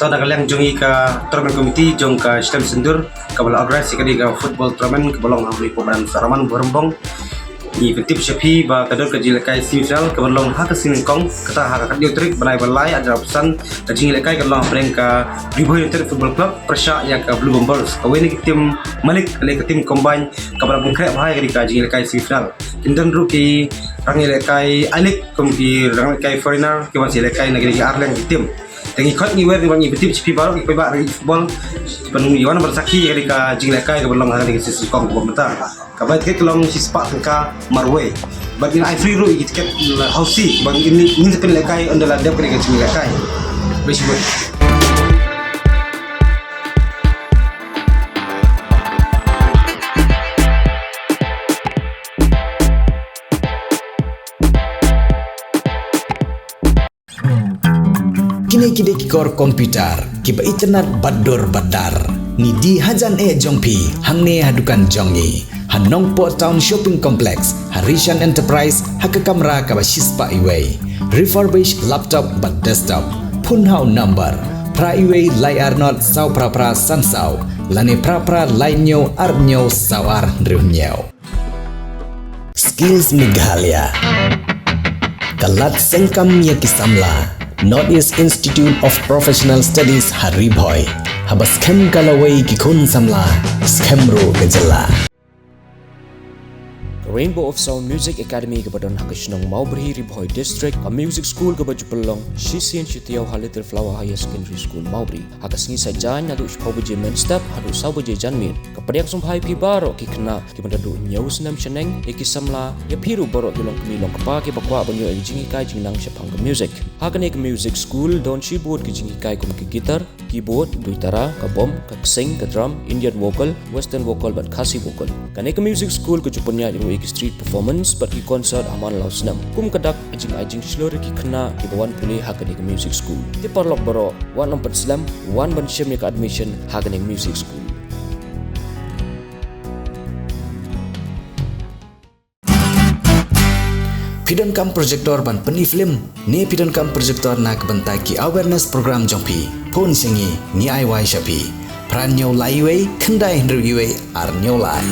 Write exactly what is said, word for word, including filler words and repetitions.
Na ka liang jong i ka tournament committee jong ka Shitom Sindur kaba la organise ïa kane ka football tournament kaba long ha Mawbri Pubran Saraman Buhrembong. Ngi pyntip sha phi ba ka dor ka jingïalehkai semifinal kaba long ha ka sngi nyngkong kata ha ka khathynñiew tarik bnai ba lai arhajar arphew san. Ka jingïalehkai ka long hapdeng ka Ri Bhoi United Football Club pyrshah ïa ka Blue Bombers. Kawei na ki team malik lane ka team combine kaba la pynkhreh bha ïa kane ka jingïalehkai semifinal. Kin don ruh ki rangïalehkai A-League kum ki rangïalehkai foreigner kiban sa ïalehkai na kine ki ar liang ki team. Te ngi khot ngi wer ngi wan ngi pyntip sha phi baroh ki paidbah ri football ban ïa wan ban sakhi ïa kane ka jingïalehkai kaba long ha kane ka season kong kaba mynta. Ka bai tiket ka long shispah tyngka marwei. Bad ngin ai free ruh ïa ki tiket la hausi ba ngin ngin sa pynïalehkai ynda la dep kane ka jingïalehkai. Bad shibun. Kine ki dei ki kor computer kiba itynnad bad dur bad dar. Ngi die hajan eh jong phi hangne ha dukan jong ngi ha Nongpoh Town Shopping Complex ha Rishan Enterprise ha ka kamra kaba shispah iwei. Refurbish laptop bad desktop. Phone ha u number phra iwei lai ar not saw phra phra san saw lane phra phra lai hynñiew ar hynñiew saw ar hynriew hynñiew. Skills Meghalaya. Ka lad seng kam ïa ki samla. North East Institute of Professional Studies ha Ri Bhoi. Haba skhem ka lawei ki khun samla, skhem ruh ka jylla. Ka Rainbow of Sound Music Academy kaba don ha ka shnong Mawbri, Ri Bhoi District, ka music school kaba ju pynlong shisien shi taïew ha Little Flower Higher Secondary School Mawbri. Ha ka sngi Saitjaiñ naduh shiphew baje mynstep haduh saw baje janmiet. Ka pdiang sngewbha ïa phi baroh ki khynnah kiba da duh hynñiew snem shaneng, ïa ki samla, ïa phi ruh baroh ki longkmie longkpa kiba kwah ban ïoh ïa ka jinghikai jingnang shaphang ka music. Ha kane ka music school don shibun ki jinghikai kum ki guitar, keyboard, duitara, ka bom, ka ksing, ka drum, Indian vocal, western vocal bad Khasi vocal. Kane ka music school ka ju pynïaid ruh ïa ki street performance bad ki concert ha man la u snem. Kum ka dak ka jingai jingshlur ïa ki khynnah kiba wan pule ha kane ka music school. Te paralok baroh, wat nym pynslem, wan ban shim ïa ka admission ha kane ka music school. Phi donkam projector ban pyni film ne phi donkam projector na ka bynta ki awareness program jong phi? Phone sha ngi, ngi ai wai sha phi. Phra hynñiew lai iwei, khyndai hynriew iwei, ar hynñiew lai.